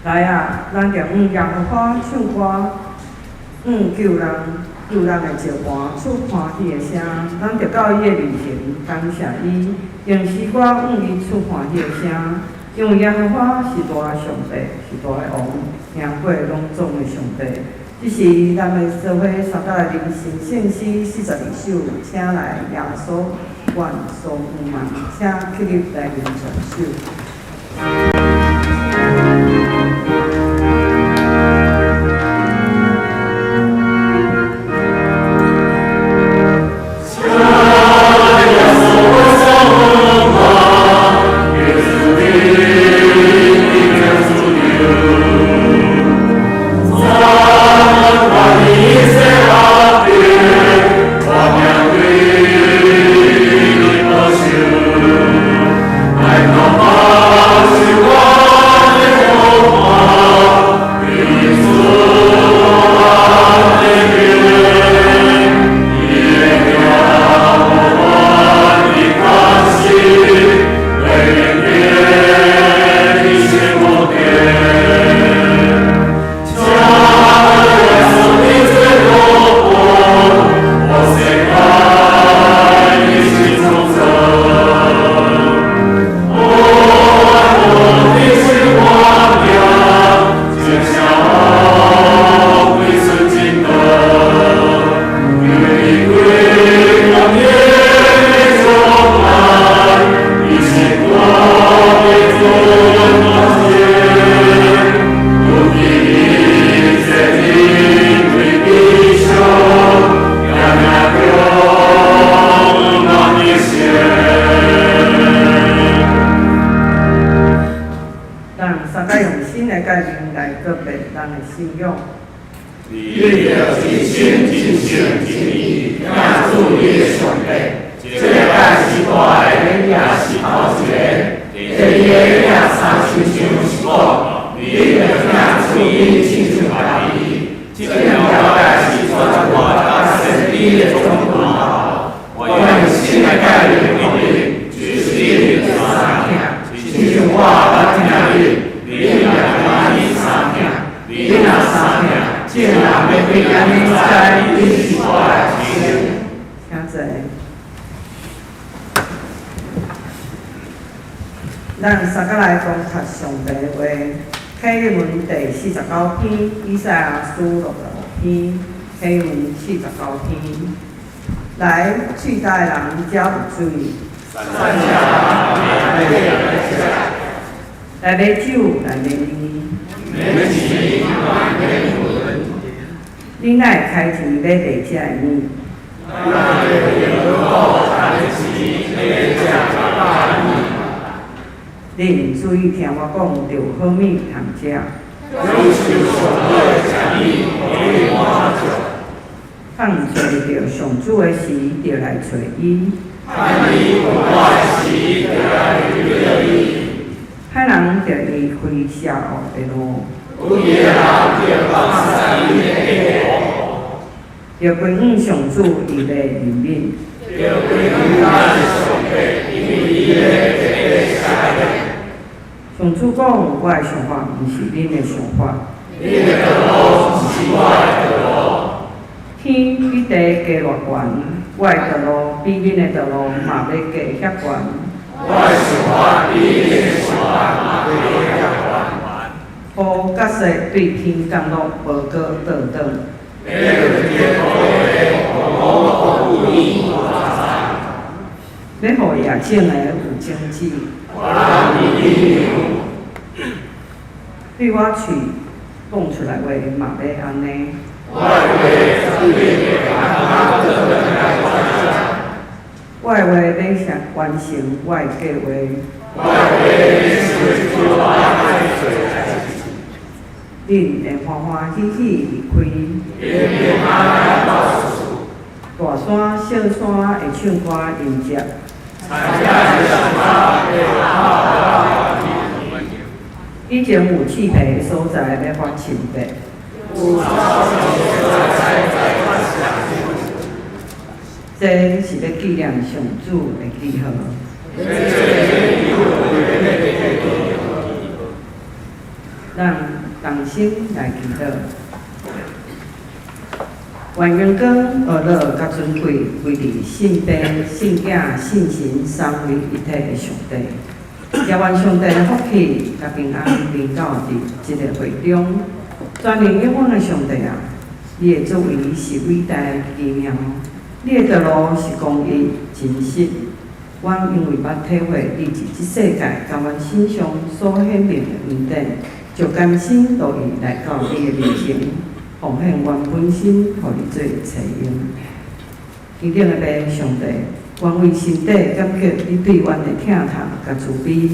來啊，咱著向耶和華唱歌，向救人救咱的石磐出歡喜的聲。咱著到伊的面前感謝伊，用詩歌向伊出歡喜的聲。因為耶和華是大的上帝，是大的王，贏過攏總的上帝。這是咱的做伙三甲來聆神聖詩42首，請來耶穌願所有萬，請起立來念全首。咱三擺用新的概念來告別咱的信仰。你著一心一性一意疼主你的上帝，這擺是大的，也是頭一個。第二个疼相親像是講，你著疼主你親像家己。這兩條誡是全部佮先知的總論頭。我用新的誡命予恁，就是恁著相疼，親像我捌疼恁，恁也愛按呢相疼。恁若相疼，眾人欲對按呢知恁是我的學生。請坐。咱三個來講讀上帝的話，啟文第49篇，以賽亞書65篇，啟文四十九篇。來，喙焦的人，遮有水。來買酒，來買奶。你哪會開錢買地遮的物？恁注意聽我講，就有好物通食。放揣著上主的時，就來揣伊。歹人著離開邪惡的路。著歸向上主，伊欲憐憫。上主講：我的想法毋是恁的想法。天比地加偌懸，我的道路比恁的道路嘛欲加遐懸。雨佮雪對天降落，無閣倒轉。欲予野種的有種子。對我喙講出來話嘛欲按呢。我的話欲成完成我的計劃。恁會歡歡喜喜離開。大山、小山會唱歌迎接。以前有刺皮的所在，欲發青白。這是欲紀念上主的記號。咱同心來祈禱。願榮光、呵咾佮尊貴歸佇聖父、聖囝、聖神三位一體的上帝。也願上帝的福氣佮平安臨到佇這个會中。全能永遠的上帝啊，你的作為是偉大奇妙，你的道路是公義真實。阮因為捌體會你佇這世界佮阮身上所顯明的恩典，就甘心樂意來到你的面前，奉獻阮本身，予你做冊用。天頂的父上帝，阮為心底感激你對阮的疼痛佮慈悲，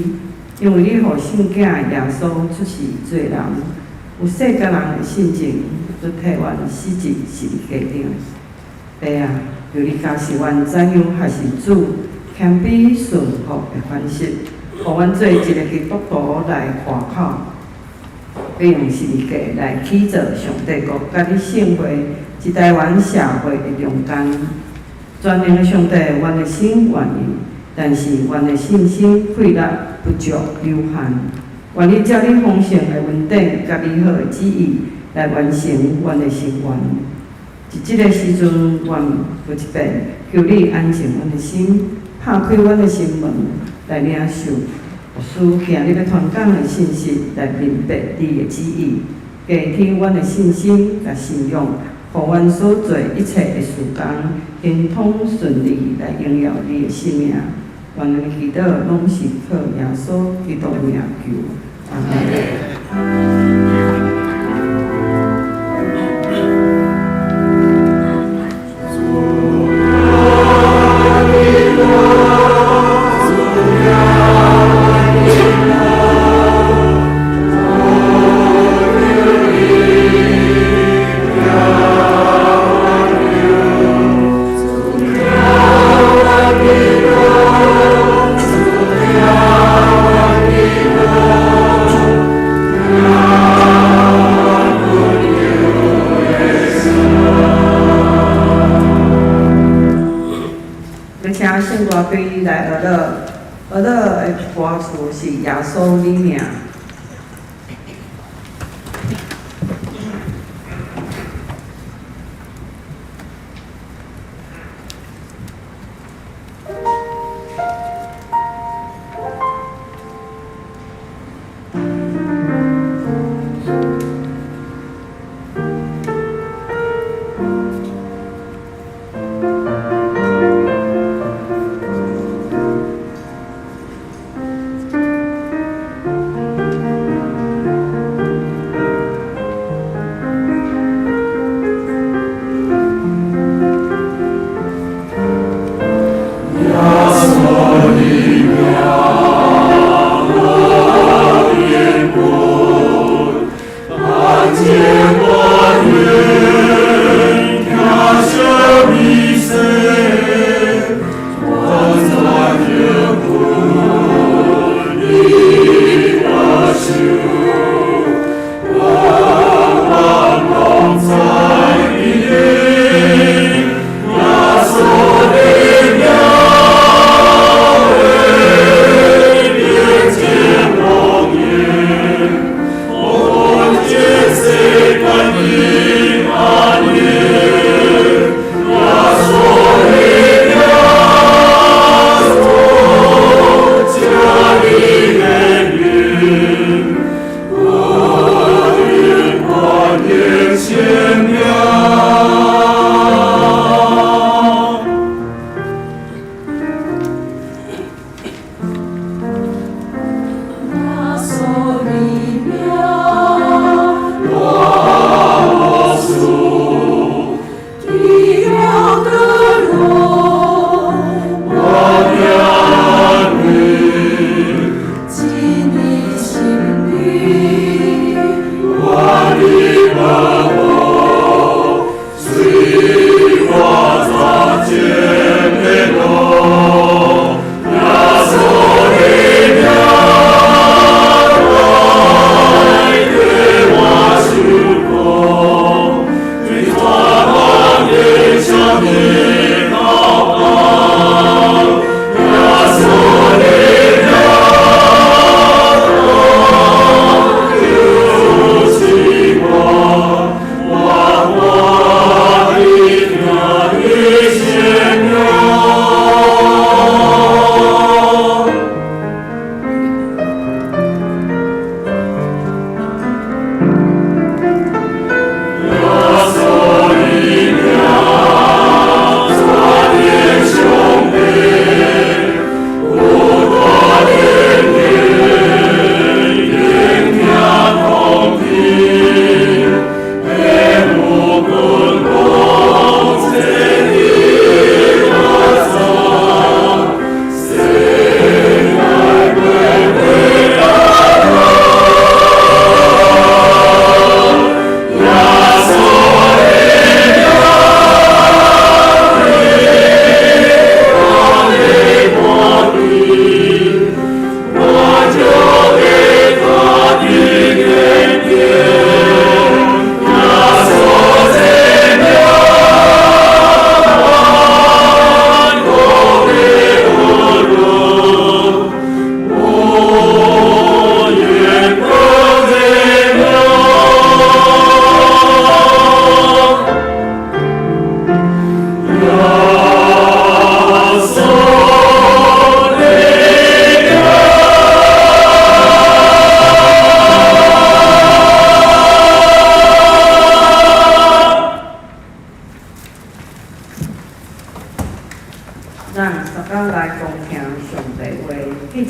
因為你予聖囝耶穌出世做人，有世間人的性情，就替阮死佇十字架頂。父啊，求你教示阮怎樣學習主謙卑順服的款式，予阮做一个基督徒來誇口，欲用十字架來起造上帝國，佮你聖會佇台灣社會的中間。全能的上帝，阮的心願意，但是阮的信心氣力不足有限。願你照你豐盛的恩典佮美好的旨意來完成阮的心願。佇這个時陣，阮閣一遍求你安靜阮的心，拍開阮的心門，來領受牧師今日欲傳講的信息，來明白你的旨意，加添阮的信心佮信仰，予阮所做一切的事工，亨通順利來榮耀你的聖名。願阮的祈禱攏是靠耶穌基督的名求，阿們。欲請聖歌隊來呵咾，呵咾的歌詞是耶穌你名。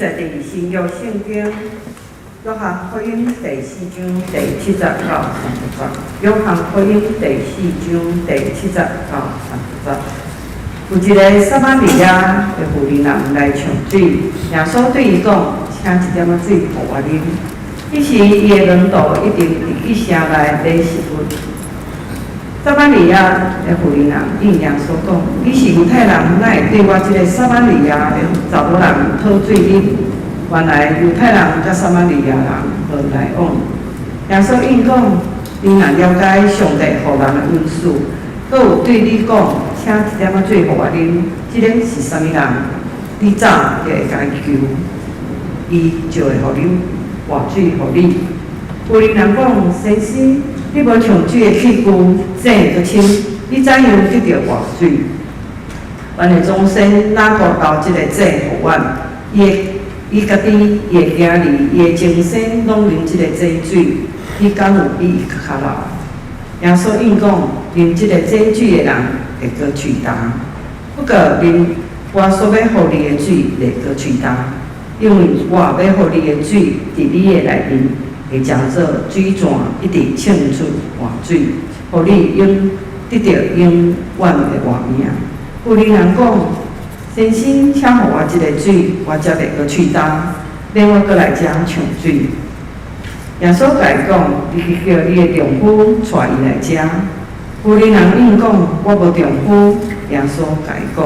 載佇新約聖經約翰福音第四章第七節到30節。約翰福音第四章第七節到30節。有一个撒瑪利亞的婦人來搶水，耶穌對伊講：請一點仔水予我啉。彼時，伊的門徒一定入去城內買食物。撒瑪利亞的婦人應耶穌講：你是猶太人，哪會對我這个撒瑪利亞的查某人討水啉？原來猶太人佮撒瑪利亞人無來往。耶穌應講：你若了解上帝予人的恩賜，閣有對你講，請一點仔水予我啉，這个是啥物人？你早就會共伊求，伊就會予你活水予你。婦人講：先生，你無搶水的器具，井閣深，你怎樣得著活水？阮的祖先雅各留這个井予阮，伊家己、伊的囝兒、伊的終身攏啉這个井水，你敢有比伊閣較老？耶穌應講：啉這个井水的人會閣喙焦，不過啉我所欲予你的水袂閣喙焦，因為我欲予你的水佇你的內面會成做水泉，一直衝出活水，予你永得著永遠的活命。婦人講：先生，請予我這个水，我才袂閣喙焦，免我閣來遮搶水。耶穌共伊講：你去叫你的丈夫帶伊來遮。婦人應講：我無丈夫。耶穌共伊講：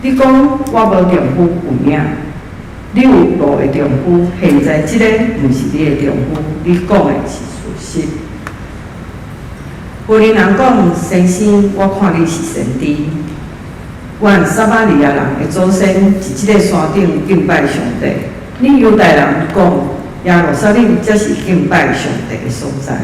你講我無丈夫有影，你有五个丈夫，現在這个毋是你的丈夫，你講的是事實。婦人講：先生，我看你是先知。阮撒瑪利亞人的祖先佇這个山頂敬拜上帝，恁猶太人講耶路撒冷才是敬拜上帝的所在。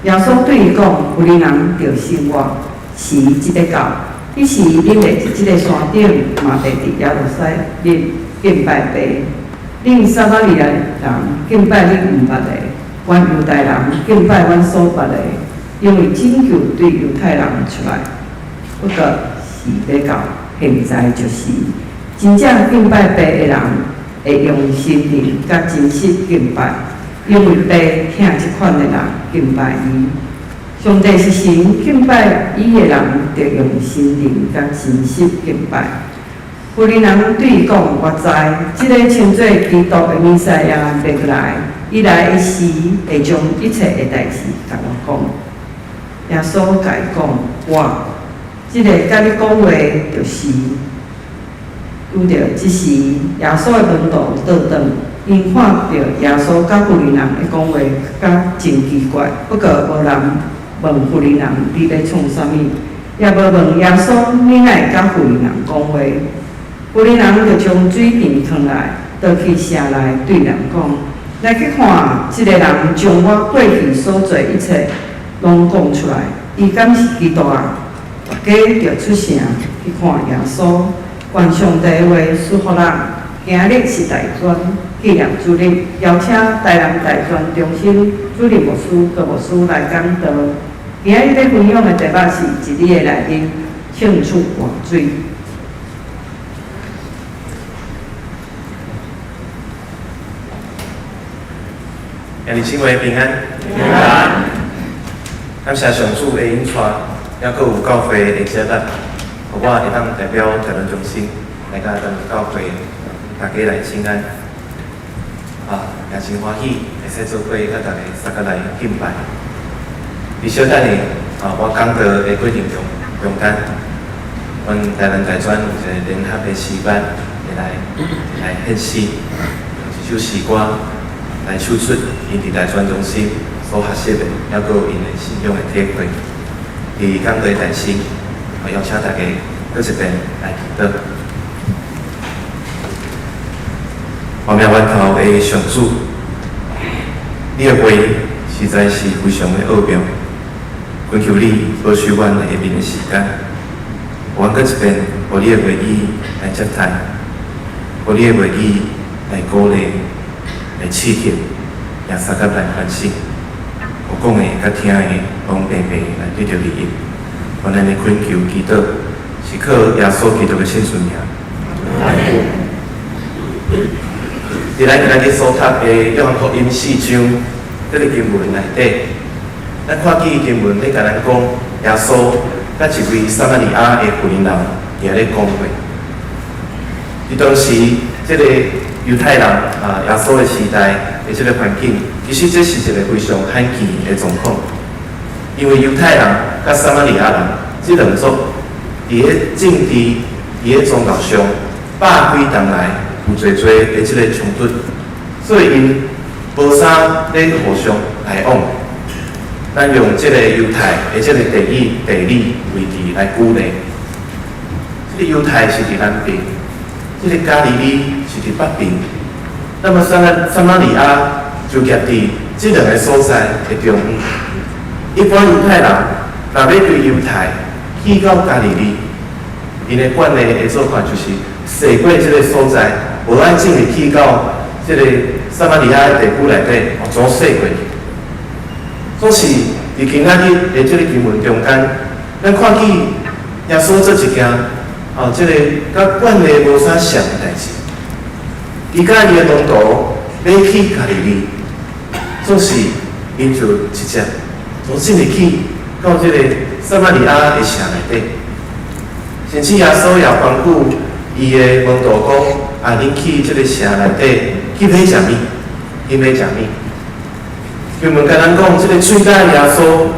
耶穌對伊講：婦人著信我，時這欲到，彼時恁袂佇這个山頂，嘛袂佇耶路撒冷敬拜父。恁撒瑪利亞人敬拜恁毋捌的，阮猶太人敬拜阮所捌的，因為拯救對猶太人出來。不過時欲到，現在就是真正敬拜父的人，會用心靈佮真實敬拜，因為父疼這款的人敬拜伊。上帝是神，敬拜伊的人，著用心靈佮真實敬拜。婦人對伊講：我知，這个稱做基督的彌賽亞欲來，伊來的時，會將一切的代誌共我講。耶穌共伊講：我這个佮你講話，就是伊。拄著這時，耶穌的門徒倒轉，𪜶看著耶穌佮婦人的講話，感覺真奇怪。不過無人問婦人你欲創啥物，也無問耶穌你哪會佮婦人講話。婦人就將水瓶囥來，倒去城內對人講：來去看，這个人將我過去所做一切攏講出來，伊敢是基督啊？大家就出城去看耶穌。願上帝的話賜予咱。今日是大專紀念主日，邀請台南大專中心主任牧師郭牧師來講道。今日欲分享的題目是：佇你的內面衝出活水。兄弟姊妹平安，平安。感謝上主的引帶，猶閣有教會的接納，予我會當代表台灣中心來佮咱教會大家來請安。啊，也真歡喜會使做伙佮大家相佮來敬拜。佇小等下，啊，我講道的過程中間，阮台南大專有一个聯合的詩班會來獻詩，用一首詩歌來唱出𪜶佇大專中心所學習的，猶閣有𪜶的信仰的體會。佇講道台前，我邀請大家閣一遍來祈禱。活命源頭的上主，你的話實在是非常的奧妙。懇求你保守阮下面的時間，予阮閣一遍，予你的話語來接待，予你的話語來鼓勵、來刺激，也相佮來反省。有講的佮聽的，攏白白來得著利益。願咱的懇求祈禱，是靠耶穌基督的聖尊名。佇咱今仔日所讀的約翰福音四章這个經文內底，咱看見經文咧共咱講，耶穌佮一位撒瑪利亞的婦人佇遐咧講話。佇當時，這个猶太人啊，耶穌的時代的這个環境，其實這是一个非常罕見的狀況，因為猶太人佮撒瑪利亞人這兩族佇咧政治、佇咧宗教上，百幾年來有濟濟的這个衝突，所以𪜶無啥咧互相來往。咱用這个猶太的這个地理位置來舉例，這个猶太是佇南邊，這个加利利是佇北邊。那麼撒瑪利亞就夾佇這兩个所在的中央。一般猶太人若欲對猶太去到加利利，𪜶的慣例的做法就是踅過這个所在，無愛進入去到這个撒瑪利亞的地區內底，哦，總踅過去。總是佇今仔日的這个經文中間，咱看見耶穌做一件，哦，這个佮慣例無啥像的代誌。伊佮伊的門徒欲去加利利，總是𪜶就直接從進入去到這个撒瑪利亞的城內底。甚至耶穌也吩咐伊的門徒講：啊，恁去這个城內底去買食物，去買食物。經文共咱講，這个喙焦耶穌，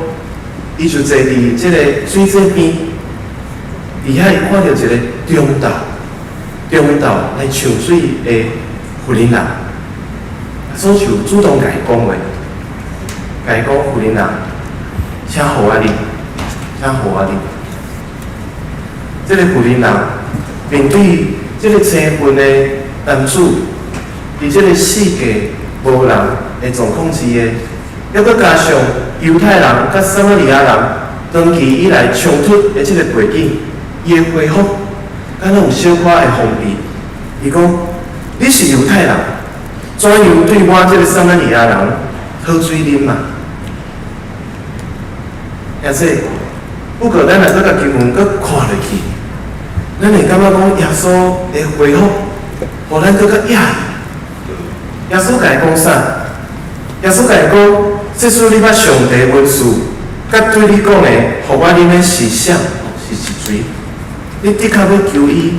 伊就坐佇這个水井邊，佇遐伊看著一个中晝，中晝來搶水的婦人，耶穌就主動共伊講話，共伊講婦人，請予我啉，請予我啉。這个婦人面對這个青雲的男子，佇這个世界無人的狀況之下，猶閣加上猶太人佮撒瑪利亞人長期以來衝突的這个背景，伊的回覆敢若有小可的防備。伊講：你是猶太人，怎樣對我這个撒瑪利亞人討水啉啊？兄弟，不過咱若閣共經文閣看落去，咱會感覺講耶穌的回覆，予咱閣較訝異。耶穌共伊講啥？耶穌共伊講：這使你捌上帝恩賜，佮對你講的，予我啉的是啥？是一錘。你的確欲求伊，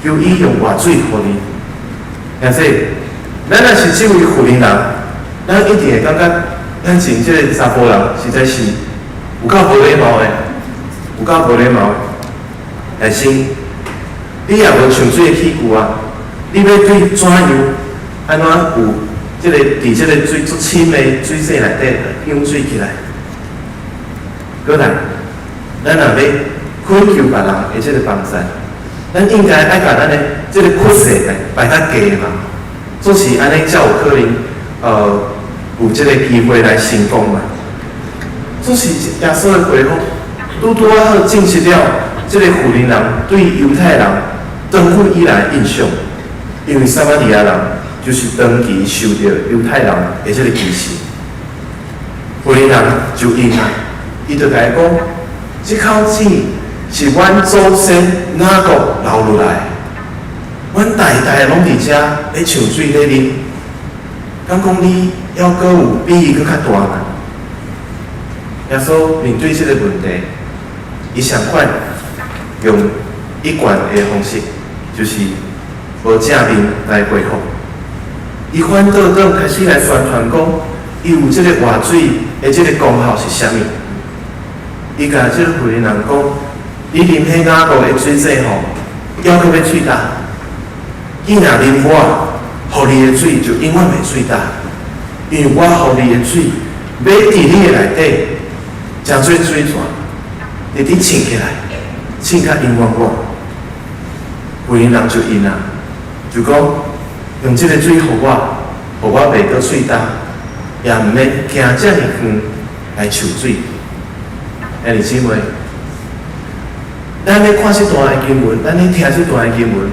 求伊用活水予你。兄弟，咱若是這位婦人，咱一定會感覺眼前這个查埔人實在是有夠無禮貌的，有夠無禮貌的。但是，你也無搶水的器具啊，你欲對怎樣？按怎有這个佇這个水足深的水井內底湧水起來？閣來，咱若欲懇求別人的這个幫助，咱應該愛共咱的這个屈勢來擺較低嘛，總是按呢才有可能，有這个機會來成功嘛。總是耶穌的回覆，拄拄仔好證實了這个婦人對猶太人長久以來的印象，因為撒瑪利亞人就是長期受著猶太人的這个歧視。婦人就應啊，伊就共伊講：這口井是阮祖先雅各留落來，阮代代攏佇遮咧搶水咧啉。敢講你猶閣有比伊閣較大嗎？耶穌面對這个問題，伊相款用一貫的方式，就是無正面來回覆。伊反倒轉開始來宣傳講，伊有這个活水的這个功效是啥物？伊共這个婦人講：你啉彼雅各的水井吼，猶閣欲喙焦。你若啉我，予你的水就永遠袂喙焦，因為我予你的水，欲佇你的內底，成做水泉，直直衝起來，衝甲永遠遠。婦人就應啊，就講用這个水予我，予我袂閣喙焦，也毋免行遮爾遠來取水。兄弟姊妹，咱咧看這段的經文，咱咧聽這段的經文，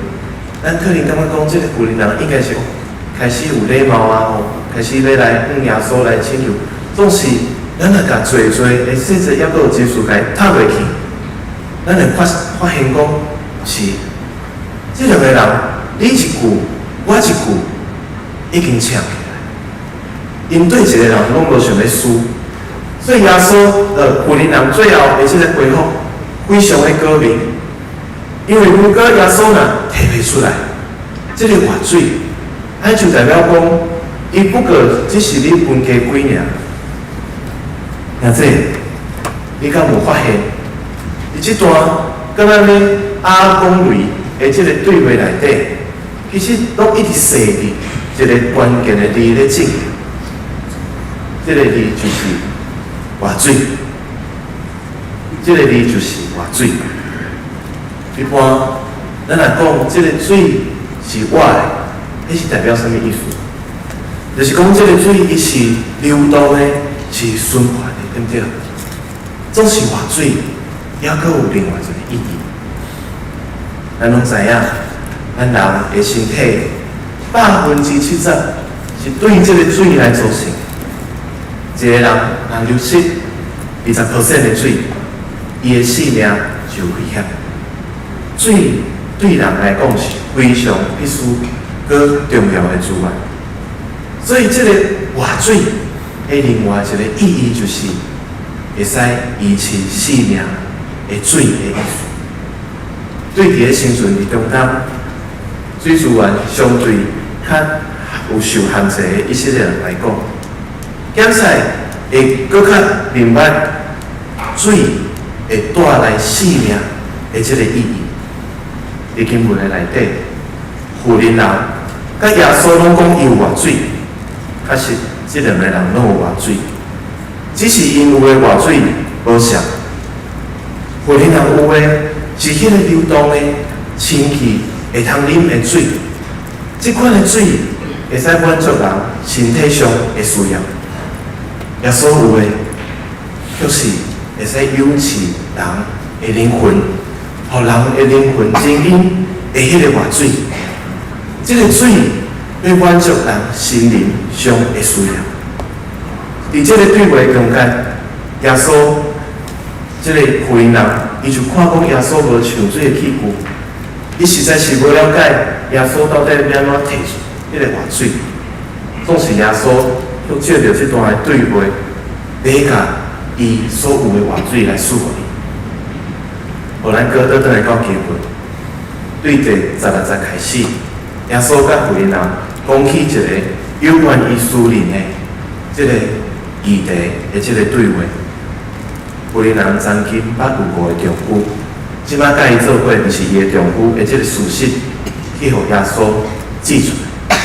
咱可能感覺講，這个婦人應該是開始有禮貌啊，吼，開始欲來向耶穌來請求。總是咱若共濟濟的細節，猶閣有知識共伊讀落去，咱會發現講是這兩个人，你一句，我一句，已經搶起來，𪜶對一个人攏無想欲輸，所以耶穌婦人人最後的這个回覆非常的高明，因為如果耶穌若提袂出來，這个活水，按就代表講，伊不過只是你分家幾爾。兄弟，你敢無發現？佇這段敢若咧鴨講雷的這个對話內底，其實攏一直踅佇一个關鍵的字咧進行。這个字就是活水，這个字就是活水。一般咱若講這个水是活的，彼是代表啥物意思？就是講這个水伊是流動的，是循環的，對毋對？總是活水，猶閣有另外一個意義。咱攏知影，咱人的身體70%是對這个水來組成。一个人若流失20% 的水，伊的性命就有危險。水對人來講是非常必須、閣重要的資源。所以，這个活水的另外一个意義就是，會使維持生命的水的意思。對佇咧生存佇中東，水資源相對較有受限制的以色列人來講，檢菜會閣較明白水會帶來生命的這个意義。佇經文的內底，婦人人佮耶穌攏講伊有活水，確實這兩个人攏有活水，只是𪜶有的活水無相仝。婦人人有的是彼个流動的、清氣會通啉的水，這款的水會使滿足人身體上的需要。耶穌有的，卻是會使養飼人的靈魂，予人的靈魂真飲的彼个活水。這个水欲滿足人心靈上的需要。佇這个對話中間，耶穌這个婦人人，伊就看講耶穌無搶水的器具，伊實在是無了解耶穌到底欲按怎提出彼个活水。總是耶穌卻借著這段的對話，欲共伊所有的活水來賜予伊。予咱閣倒轉來到經文，對第16節開始，耶穌佮婦人人講起一個有關伊私人的這个議題的這个對話。婦人人曾經捌有五个丈夫，這擺佮伊做伙，毋是伊的丈夫的這个事實，去予耶穌指出來。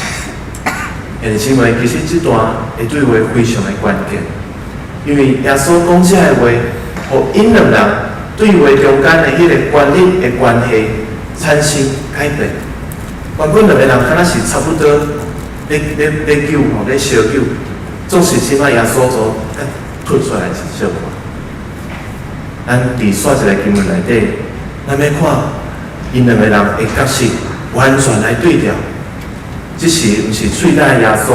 兄弟姊妹，其實這段的對話非常的關鍵，因為耶穌講這个話，予𪜶兩人對話中間的彼个權力的關係產生改變。原本兩个人敢若是差不多咧咧咧糾吼，咧相糾，總是這擺耶穌所突出來一小塊。咱佇煞一个經文內底，咱欲看𪜶兩个人的角色完全來對調。這時毋是喙焦耶穌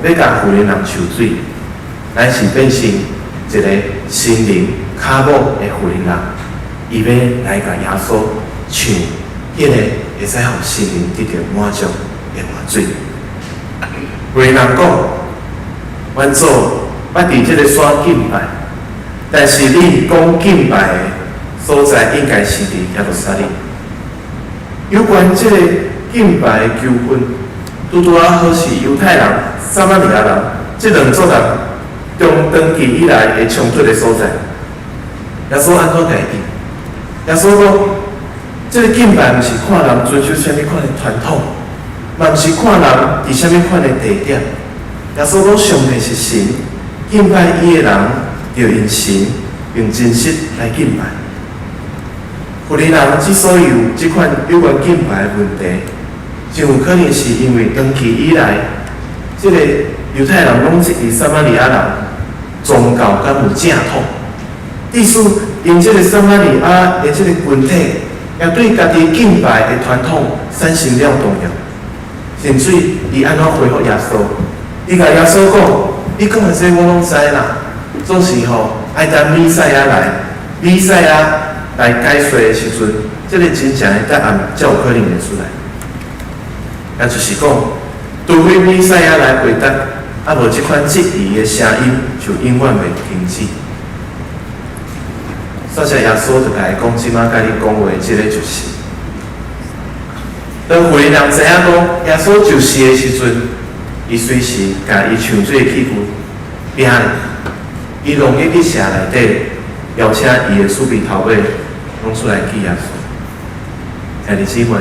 欲共婦人人搶水，乃是變成一个心靈跤某的婦人人，伊欲來共耶穌搶彼个會使予心靈得著滿足的活水。婦人人講：阮祖捌佇這个山敬拜，但是你講敬拜的所在應該是佇耶路撒冷。有關這个敬拜的糾紛，拄拄仔好是猶太人、撒瑪利亞人這兩族人中長期以來的衝突的所在。耶穌按怎解釋？耶穌講：這个敬拜毋是看人遵守啥物款的傳統，嘛毋是看人佇啥物款的地點。耶穌講：上帝是神，敬拜伊的人，著用神用真實來敬拜。婦人人之所以有這款有關敬拜的問題，真有可能是因為長期以來，這个猶太人攏質疑撒瑪利亞人宗教敢有正統，致使𪜶這个撒瑪利亞的這个群體，也對家己敬拜的傳統產生了動搖。甚至伊按怎回覆耶穌？伊共耶穌講：你講的這我攏知啦，總是吼愛等彌賽亞來，彌賽亞來解說的時陣，這个真正的答案才有可能會出來。也就是講，除非彌賽亞來回答，啊無這款質疑的聲音就永遠袂停止。煞只耶穌就共伊講，這馬共你講話，這个就是。當婦人知影講耶穌就是的時陣，伊隨時共伊盛水的器具摒，伊攏入去城內底，邀請伊的師弟頭尾攏出來見耶穌。兄弟姊妹，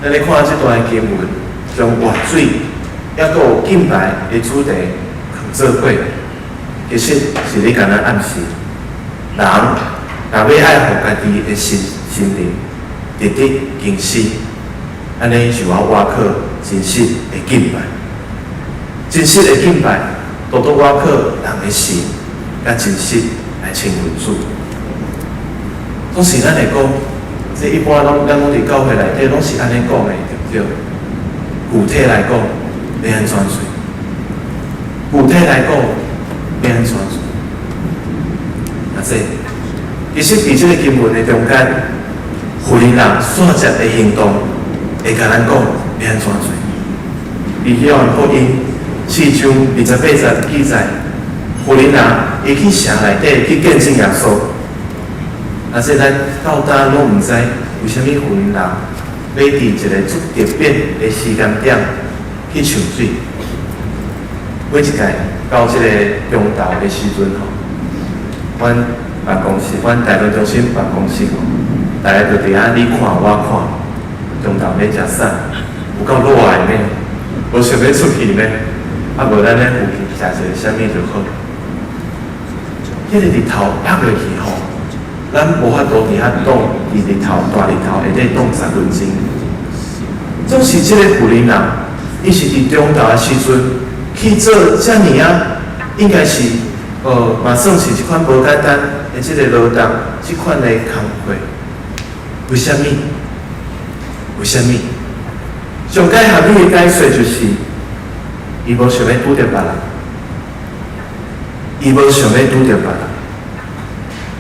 咱咧看這段的經文，將活水抑閣有敬拜的主題囥做伙，其實是咧共咱暗示，人若欲愛予家己的心心靈直直更新，按呢就愛倚靠真實的敬拜，真實的敬拜，獨獨倚靠人的心佮真實來親近主。總是咱會講，這一般攏咱攏佇教會內底攏是按呢講的，對毋對？具體來講，欲按怎做？具體來講，欲按怎做？啊，這其實佇這个經文的中間，婦人煞接的行動，會共咱講欲按怎做？佇約翰福音4章28節記載，婦人伊去城內底去見證耶穌。啊，這咱到今攏毋知為啥物婦人欲佇一个足特別的時間點去搶水。每一屆到這个中晝的時陣吼，阮辦公室，阮大屯中心辦公室吼，大家就佇遐你看我看，中晝欲食啥？有夠熱的呢，無想欲出去呢，啊無咱咧附近食一个啥物就好。彼个日頭曝落去吼，咱無法度佇遐擋，佇日頭大日頭下底擋10分鐘。總是這个婦人人，伊是佇中晝的時陣去做遮爾仔，應該是嘛算是這款無簡單的這个勞動，這款的工課。為啥物？為啥物？上蓋合理的解說就是，伊無想欲拄著別人，伊無想欲拄著別人。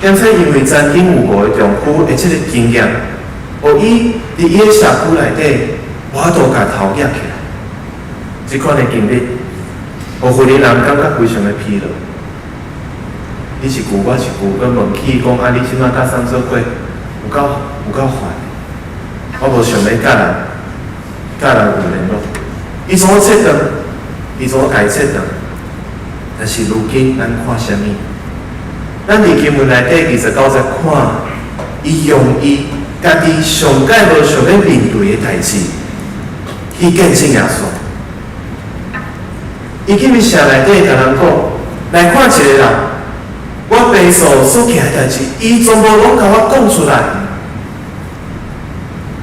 兼且因為曾經有五个丈夫的這个經驗，予伊佇伊的社區內底無法度共頭攑起來。這款的經歷，予婦人人感覺非常的疲勞。你一句我一句，閣問起講啊，你這馬佮誰做伙？有夠有夠煩。我無想欲佮人有聯絡。伊怎切斷？伊怎共伊切斷？但是如今咱看啥物？咱佇經文內底29節看，伊用伊家己上蓋無想欲面對的代誌去見證耶穌。伊去佇城內底共人講，來看一个人，我爸祖所行的代誌，伊全部攏共我講出來。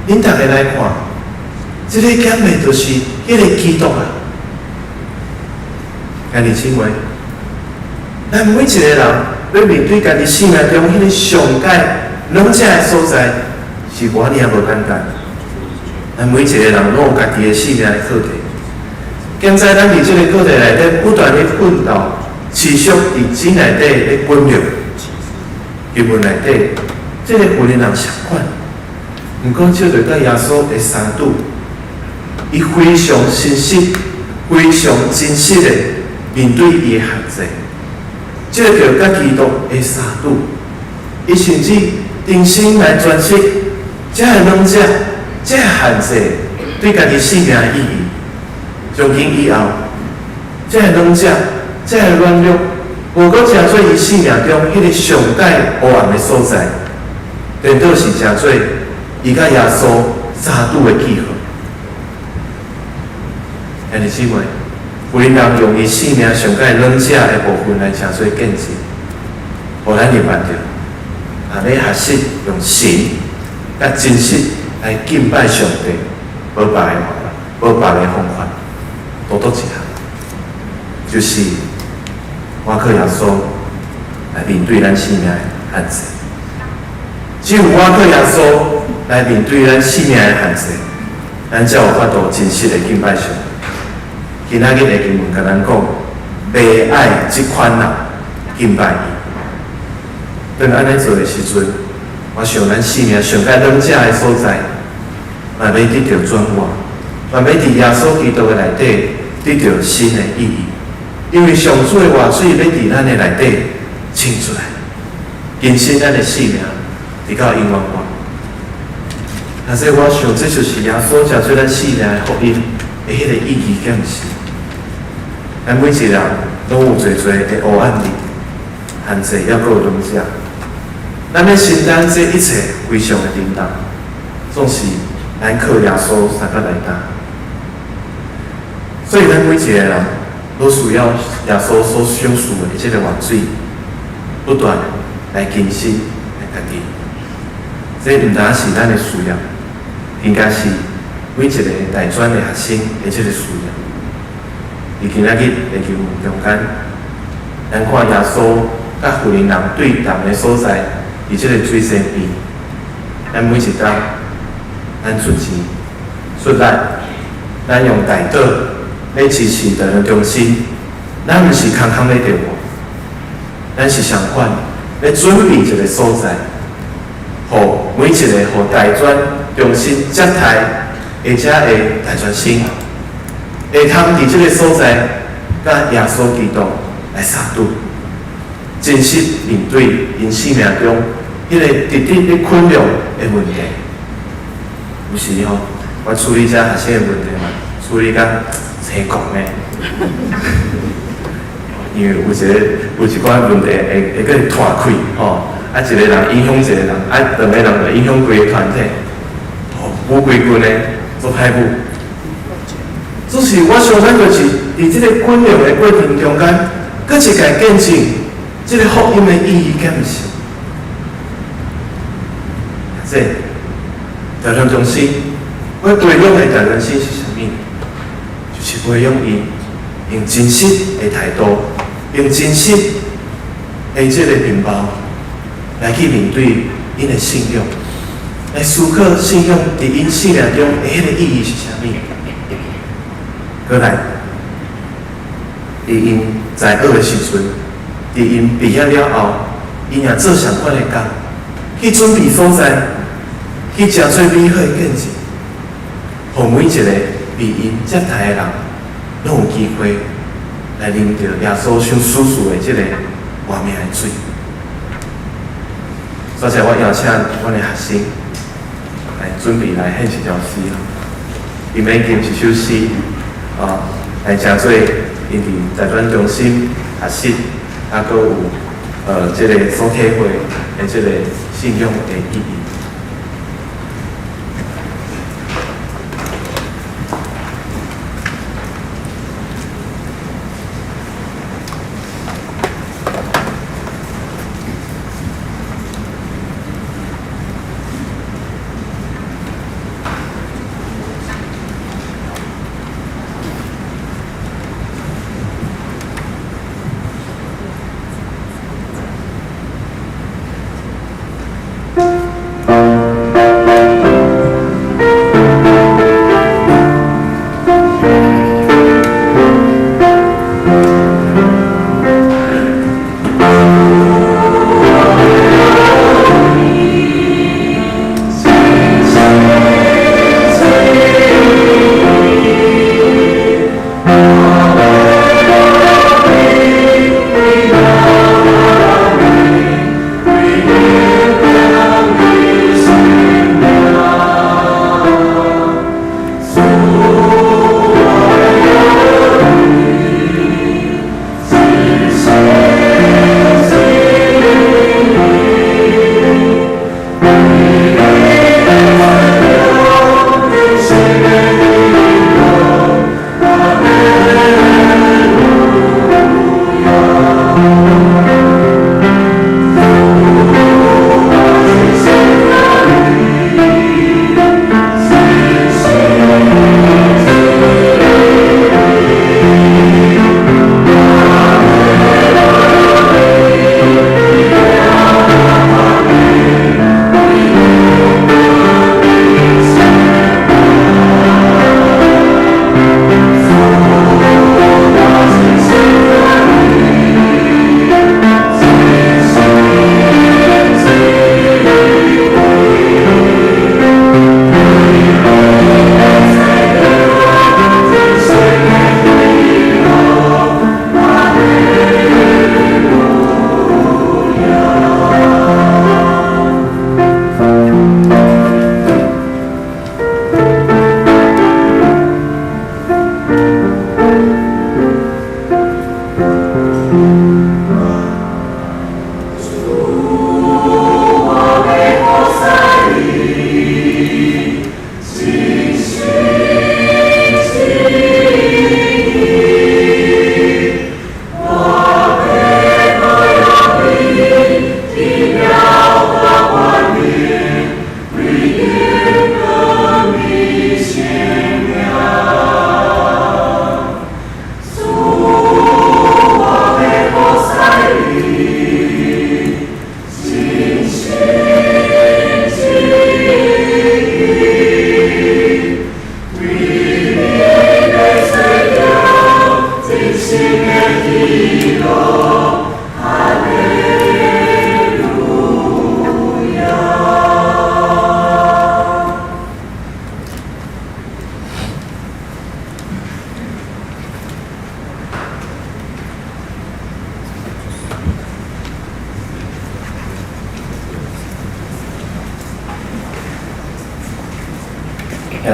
恁逐家來看，這个敢袂就是彼个基督啊？兄弟姊妹，咱每一个人欲面對家己生命中彼个上蓋軟弱的所在，是偌爾無簡單。咱每一个人攏有家己的生命的課題。現在咱佇這个課題內底不斷咧奮鬥，持續佇主內底咧滾動。經文內底，這个婦人人相款，毋過借著佮耶穌的相拄，伊非常誠實、非常真實的面對伊的限制，這个著佮基督的相拄，伊甚至重新來詮釋這个軟弱、這个限制對家己生命的意義。從今以後，這个軟弱、這个軟弱，無閣成做伊生命中彼个上蓋黑暗的所在，顛倒是成做伊佮耶穌相拄的記號。兄弟姊妹，婦人用伊生命上蓋軟弱的部分來成做見證，予咱明白著，若欲學習用神佮真實來敬拜上帝，無別的方法，無別的方法，獨獨一項，就是倚靠耶穌來面對咱生命的限制。只有倚靠耶穌來面對咱生命的限制，咱才有法度真實的敬拜上帝。今仔日的經文共咱講，袂愛這款人敬拜伊。當按呢做的時陣，我想咱生命上蓋軟弱的所在，嘛欲得著轉換。嘛欲佇耶穌基督的內底得著新的意義。因為上主的活水欲佇咱的內底衝出來，更新咱的生命，直到永遠活。但是我想，這就是耶穌成做咱生命的福音的彼個意義，敢毋是？咱每一個人攏有濟濟的黑暗面，限制猶閣有軟弱。咱欲承擔這一切非常的沉重，總是咱靠耶穌相佮來擔。所以咱每一個人攏需要耶穌所賞賜的這個活水，不斷來更新咱家己。這毋單是咱的需要，應該是每一個大專的學生的這個需要。佇今仔日的經文中間，咱看耶穌佮婦人對談的所在，佇這個水井邊，咱每一工，咱出錢、出力，咱用代禱來支持台灣中心，咱毋是空空咧電話，咱是相反，咧準備一個所在，予每一個予大專中心接待的遮的大專生，會通佇這個所在，佮耶穌基督來相拄，真實面對𪜶生命中彼個直直咧困擾的問題。有時吼，我處理遮學生的問題嘛，處理甲青狂的，因為有一個有一寡問題會閣拖開吼，啊一個人影響一個人，啊兩個人就影響規个團體，吼，母規群的做歹母。只是我想咱就是佇這个困難的過程中間，閣一擺見證這个福音的意義，敢毋是？這大專中心，我培養的大專生是啥物？就是培養𪜶用真實的態度，用真實的這个面貌來去面對𪜶的信仰，來思考信仰佇𪜶生命中的彼个意義是啥物。閣來，佇𪜶在學的時陣，佇𪜶畢業了後，𪜶也做相款的工，去準備所在，去成做美好的見證，予每一個被𪜶接待的人，攏有機會來啉著耶穌所賞賜的這个活命的水。所以我邀請阮的學生來準備來獻一條詩，𪜶欲吟一首詩，啊，來成做𪜶佇大專中心學習，啊，閣有這个所體會的這个信仰的意義。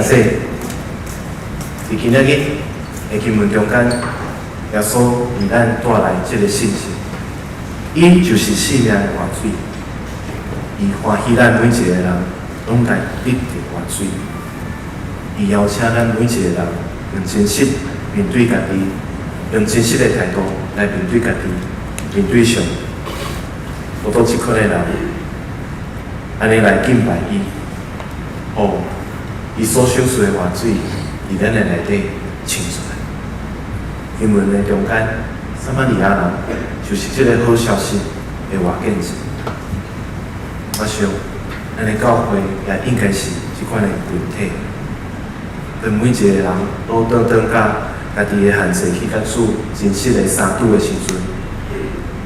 兄弟，佇今仔日的經文中間，耶穌為咱帶來這个信息，伊就是生命的活水，伊歡喜咱每一个人攏來得著活水，伊邀請咱每一个人用真實面對家己，用真實的態度來面對家己，面對上帝。我做這款的人，按呢來敬拜伊，哦，伊所賞賜的活水，佇咱的內底衝出來。經文的中間，撒瑪利亞人就是這个好消息的活見證。我想，咱的教會也應該是這款的群體。當每一个人都轉轉佮家己的限制去佮主真實的相拄的時陣，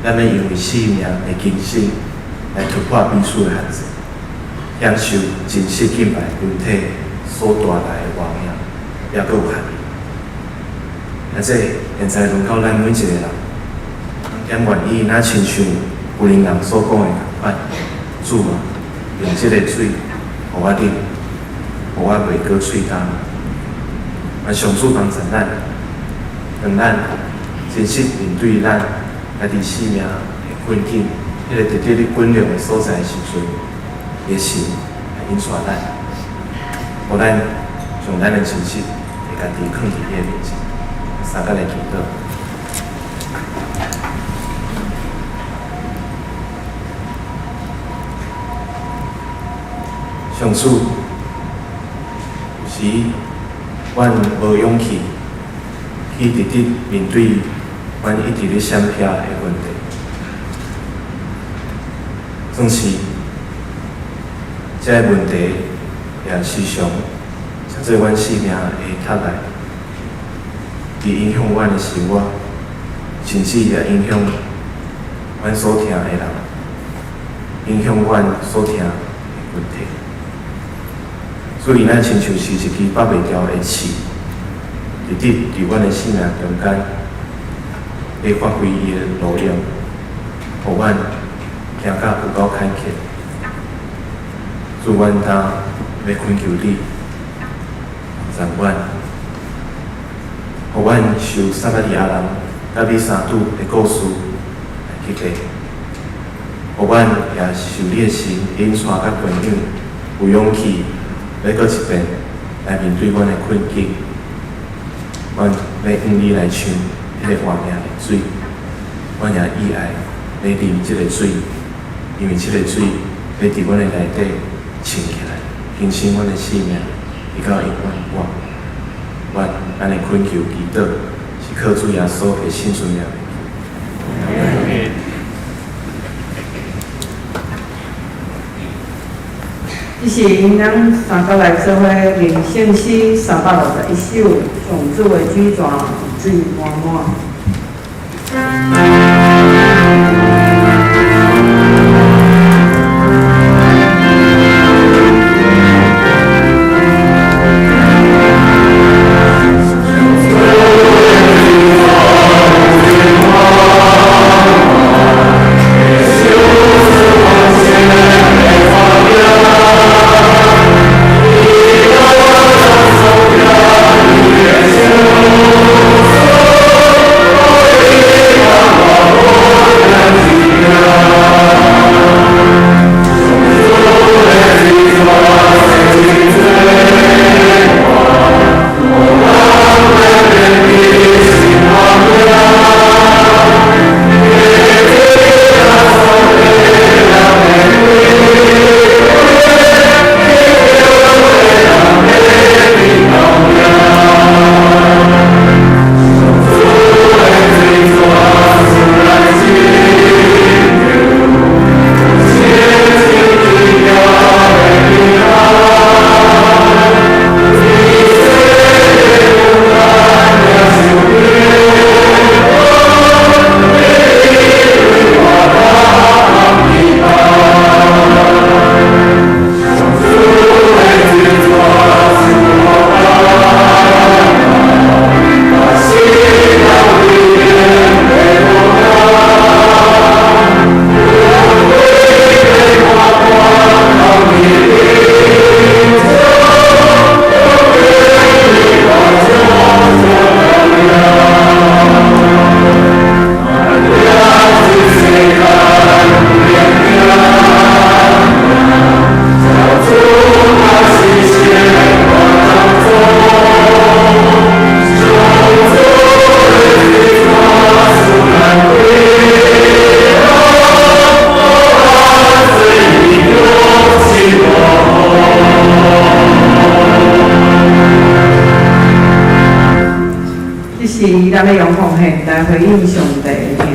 咱欲因為生命的更新來突破彼此的限制，享受真實敬拜群體所帶來的活命，猶閣有含義。啊，這現在輪到咱每一个人，敢願意若親像婦人人所講的仝款，主啊，用這个水予我啉，予我袂閣喙焦。願上主幫助咱，當咱真實面對咱家己生命的困境，彼个直直咧滾量的所在的時陣，伊的神來引帶咱，予咱將咱的真實的家己囥佇伊的面前，相佮來祈禱。上主，有時阮無勇氣去直直面對阮一直咧閃避的問題，總是這个問題也時常成做阮生命的拖累，伊影響阮的生活，甚至也影響阮所疼的人，影響阮所疼的群體。所以，咱親像是一支拔袂牢的刺，直直佇阮的生命中間，咧發揮伊的路用，予阮行甲有夠坎坷。主，阮今欲懇求你，幫助阮，予阮受撒瑪利亞人佮你相拄的故事來激勵，予阮也受你的神引帶佮培養，有勇氣欲閣一遍來面對阮的困境，阮欲向你來搶彼个活命的水，阮也意愛欲啉這个水，因為這个水欲佇阮的內底衝起來，更新阮的生命，直到永遠活。阮按呢懇求祈禱，是靠主耶穌的聖尊名。這時，咱三個來做伙念聖詩361首，上主的水泉水滿滿。耶穌。是咱欲用奉獻來回應上帝的疼。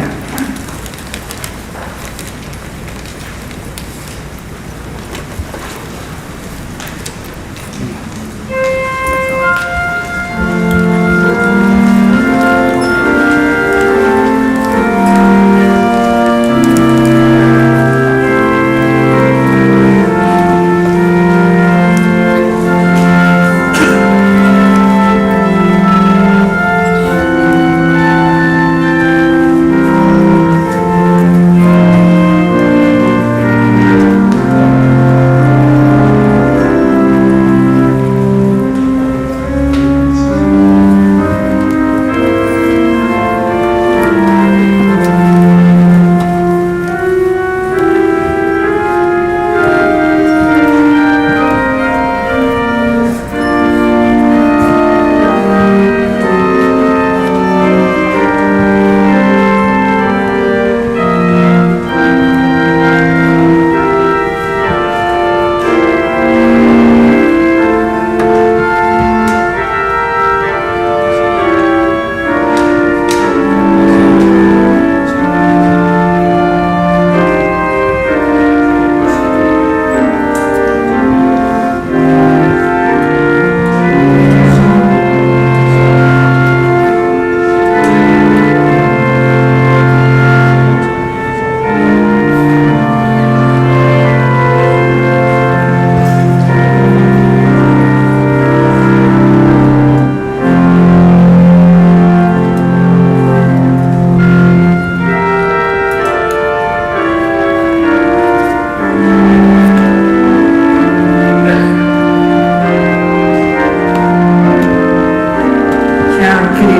請起立。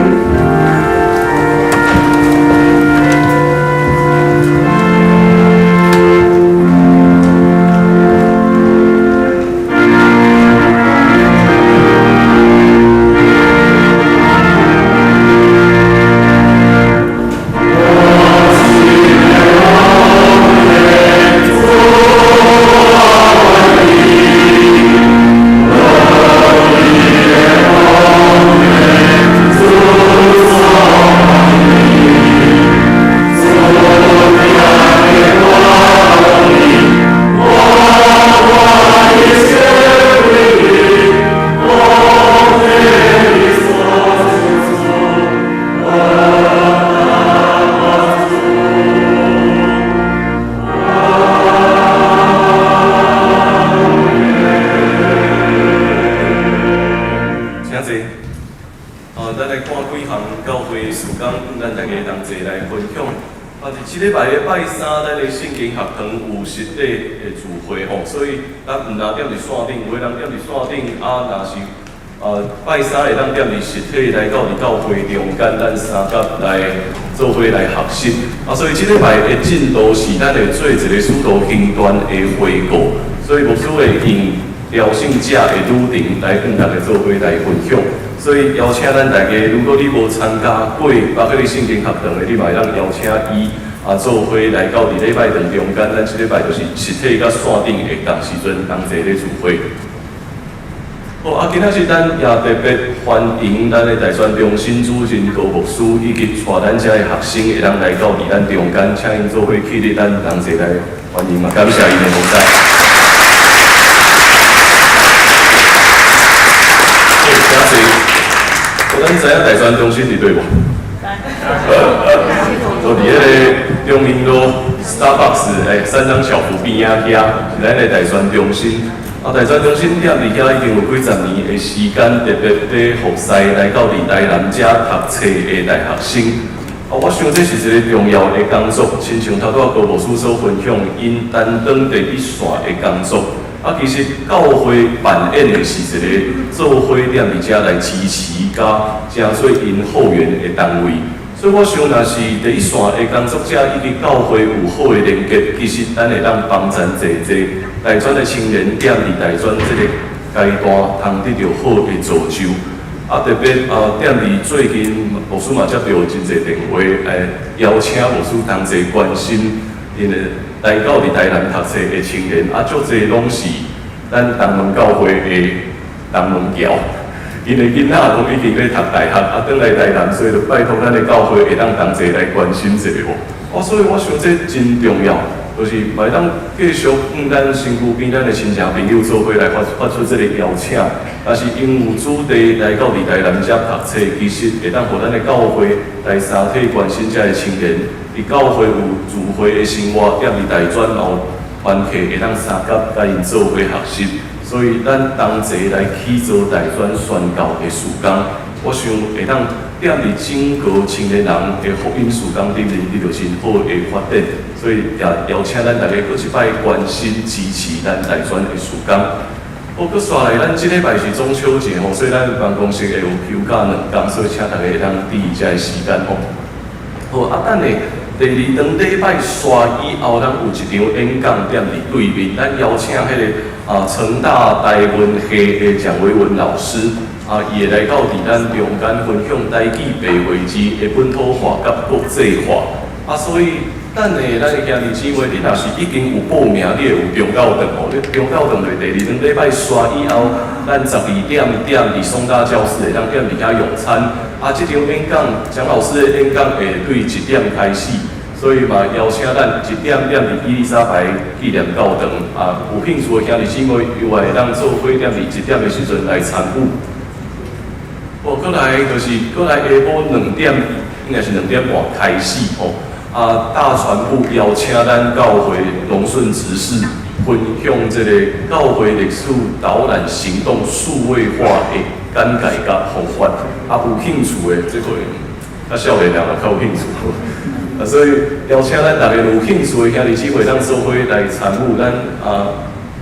請坐。咱來看幾項教會事工，咱大家同齊來分享。佇這禮拜的拜三，咱的聖經學堂有實體的聚會吼，所以咱毋但踮佇線頂，有的人踮佇線頂，若是拜三會當踮佇實體來到佇教會中間，咱三甲來做伙來學習。所以這禮拜的進度是咱會做一個使徒行傳的回顧，所以牧師會用朝聖者的旅程來跟大家做伙來分享。所以邀請咱大家，如果你無參加過巴克利聖經學堂的，你嘛會當邀請伊做伙來到佇禮拜堂中間。咱這禮拜就是實體佮線頂的仝時陣同齊咧聚會。好，今仔日咱也特別歡迎咱的大專中心主任高牧師以及帶咱遮的學生會當來到佇咱中間，請𪜶做伙起立，咱同齊來歡迎嘛，感謝𪜶的同在。好，請坐。咱知影大專中心佇佗無？就佇彼个中明路 Starbucks 三張小福邊仔遐，是咱的大專中心。大專中心踮佇遐已經有幾十年的時間，特別佇服侍來到佇台南遮讀冊的大學生。我想這是一個重要的工作，親像頭拄仔高牧師所分享，𪜶擔當第一線的工作。其實教會扮演的是一個做伙踮佇遮來支持佮成做𪜶後援的單位。所以我想，若是第一線的工作者以及教會有好的連結，其實咱會當幫助濟濟大專的青年踮佇大專這個階段，通得著好的造就。特別踮佇最近，牧師嘛接著真濟電話，邀請牧師同齊關心𪜶的來到佇台南讀冊的青年，足濟攏是咱東門教會的東門僑， 𪜶的囡仔攏已經咧讀大學，啊，轉來台南，所以就拜託咱的教會會當同齊來關心一下無？哦，所以我想這真重要，就是嘛會當繼續向咱身軀邊咱的親戚朋友做伙來發出這個邀請。若是𪜶有子弟來到佇台南遮讀冊，其實會當予咱的教會來相體關心遮的青年。佇教會有聚會的生活，踮佇大專有團契會當相佮佮𪜶做伙學習。所以咱同齊來起做大專宣教的事工，我想會當踮佇整個青年人的福音事工頂面得著真好的發展。所以也邀請咱大家閣一擺關心支持咱大專的事工。好，閣紲來，咱這禮拜是中秋節吼，所以咱辦公室會有休假2工，所以請大家會當注意這个時間吼。好，啊，等下第二頓禮拜紲以後，咱有一場演講踮佇對面，咱邀請彼个成大台文系的蔣維文老師，啊，伊會來到佇咱中間分享台語白話字的本土化佮國際化。啊，所以等下咱的兄弟姊妹，你若是已經有報名，你會有中晝頓吼。你中晝頓就是第二頓禮拜紲以後，咱12點踮佇松大教室會當踮佇遐用餐。啊，這場演講，蔣老師的演講會對1點開始，所以嘛邀請咱1點踮佇伊麗莎白紀念教堂。啊，有興趣的兄弟姊妹，有會當做伙踮佇1點的時陣來參與。哦，閣來就是閣來下晡2點，應該是2點半開始吼。啊，大傳部邀請咱教會龍順執事分享這個教會歷史導覽行動數位化的簡介佮方法。啊，有興趣的，這個較少年人也較有興趣。啊，所以邀請咱逐家有興趣的兄弟姊妹，當做伙來參與咱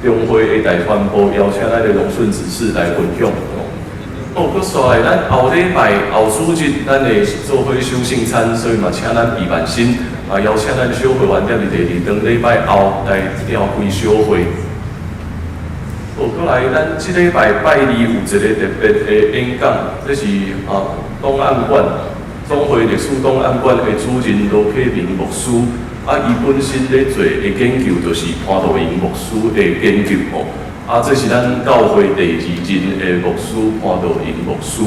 中會的大傳部邀請咱的龍順執事來分享。哦，閣紲來，咱後禮拜後主日，咱會做伙守聖餐，所以嘛，請咱備萬心，啊，邀請咱小會員踮佇第二頓禮拜後來召開小會。哦，閣來，咱這禮拜拜二有一個特別的演講，這是檔案館總會歷史檔案館的主任羅啟明牧師，啊，伊本身咧做的研究就是潘道榮牧師的研究吼。啊，這是咱教會第二任的牧師潘道榮牧師。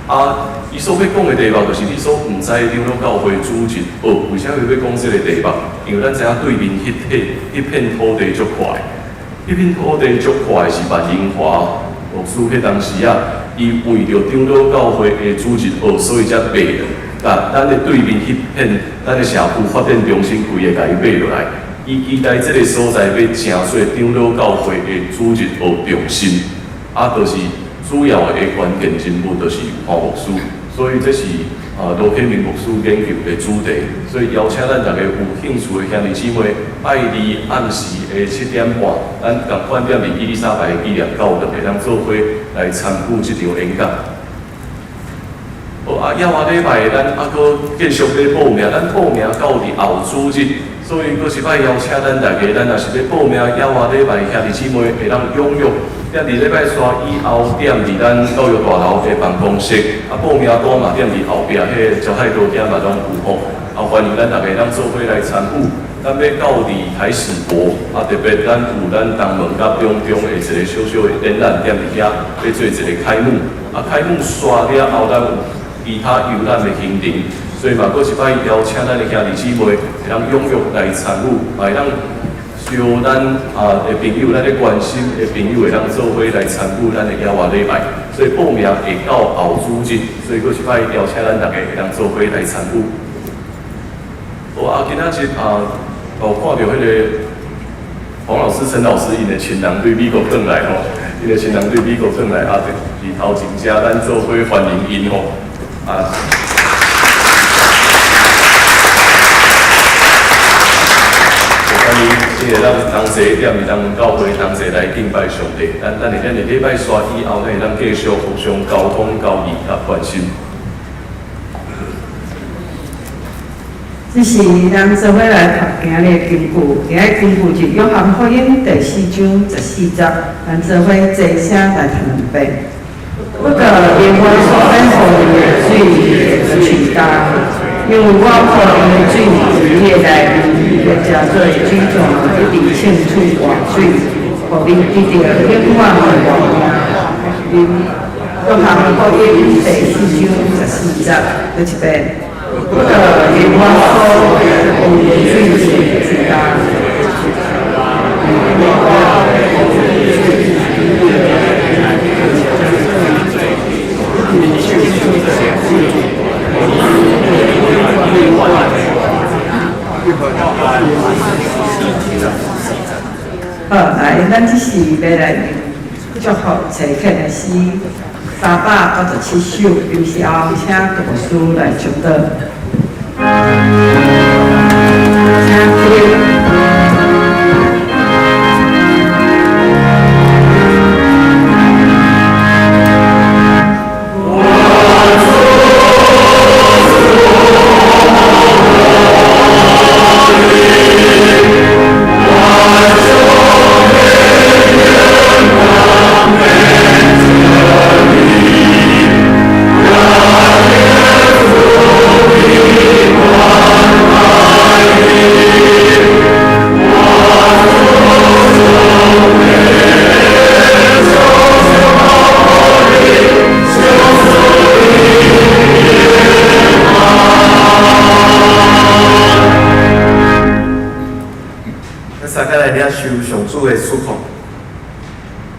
啊，伊所欲講的題目就是你所毋知長老教會主日學，為啥物欲講這個題目？因為咱知影對面彼片土地足闊，彼片土地足闊的是萬榮華牧師彼當時啊，伊為著長老教會的主日學，所以才賣落。啊，咱的對面彼片，咱的社區發展中心規个共伊買落來。伊期待這个所在欲成做長老教會的主日學中心，啊，就是主要的關鍵人物就是潘牧師，所以這是羅啟明牧師研究的主題，所以邀請咱逐家有興趣的兄弟姊妹，拜二暗時的7點半，咱仝款踮佇伊麗莎白紀念教堂會當做伙來參與這場演講。好啊，猶仔禮拜咱猶閣繼續咧報名，咱報名到佇後主日。所以，閣一擺邀請咱逐家，咱若是欲報名，猶仔禮拜兄弟姊妹會當踴躍，踮佇禮拜紲以後，踮佇咱教育大樓的辦公室，啊，報名單嘛踮佇後壁，彼个招待桌遐嘛攏有吼。啊，歡迎咱逐家當做伙來參與。咱欲到佇台史博，啊，特別咱有咱東門佮中中的一個小小的展覽，踮佇遐欲做一個開幕。啊，開幕紲了後，咱有其他遊覽的行程。所以嘛，閣一擺邀請咱的兄弟姊妹，會當踴躍來參與，嘛會當招咱的朋友，咱咧關心的朋友，會當做伙來參與咱的猶仔禮拜。所以報名會到後主日，所以閣一擺邀請咱逐家會當做伙來參與。好啊，今仔日啊，有看著彼个黃老師、陳老師𪜶的親人對美國轉來吼，𪜶的親人對美國轉來啊，佇頭前遮咱做伙歡迎𪜶吼啊。歡迎，這個咱同齊踮佇咱教會同齊來敬拜上帝。咱佇禮拜紲以後，咱會當繼續互相溝通、交流佮關心。這是咱做伙來讀今日的經句，今日經句是約翰福音第4章14節，咱做伙齊聲來讀兩遍。不過因我所欲予你的水會喙乾，因為我予你的水佇你的內面，會成做水泉，一直滲出活水，予恁得著永遠的活命。恁。約翰福音第四章14節，讀一遍。不可因我所有的水之大。好，來，咱這是欲來用祝福齊懇的詩397首，臨時後請杜牧師來唱導。請聽。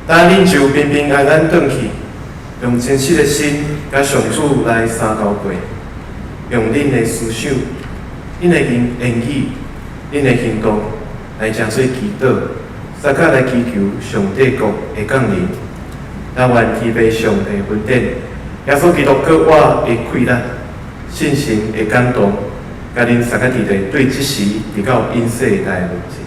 咱恁就平平安安轉去，用真實的心佮上主來相交過，用恁的思想、恁的言語、恁的行動來成做祈禱，相佮來祈求上帝國的降臨。咱願祈求上帝恩典，耶穌基督閣活的氣力、信心的感動，佮恁三個弟弟對這時直到永世來問題。